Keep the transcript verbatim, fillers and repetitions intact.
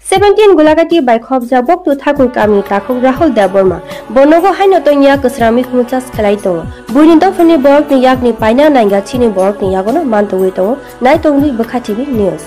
Seventeen Gulagati bai khobjak boktu Thakur kamini takhuk Rahul Debbarma. Bo nogo haino tongya kwsrangwi hwnchas khlai tongo. Buini dophani borokni yakni paina nainga chini borokni yagono mantogwi tongo. Naitongdi Bwkha T V News.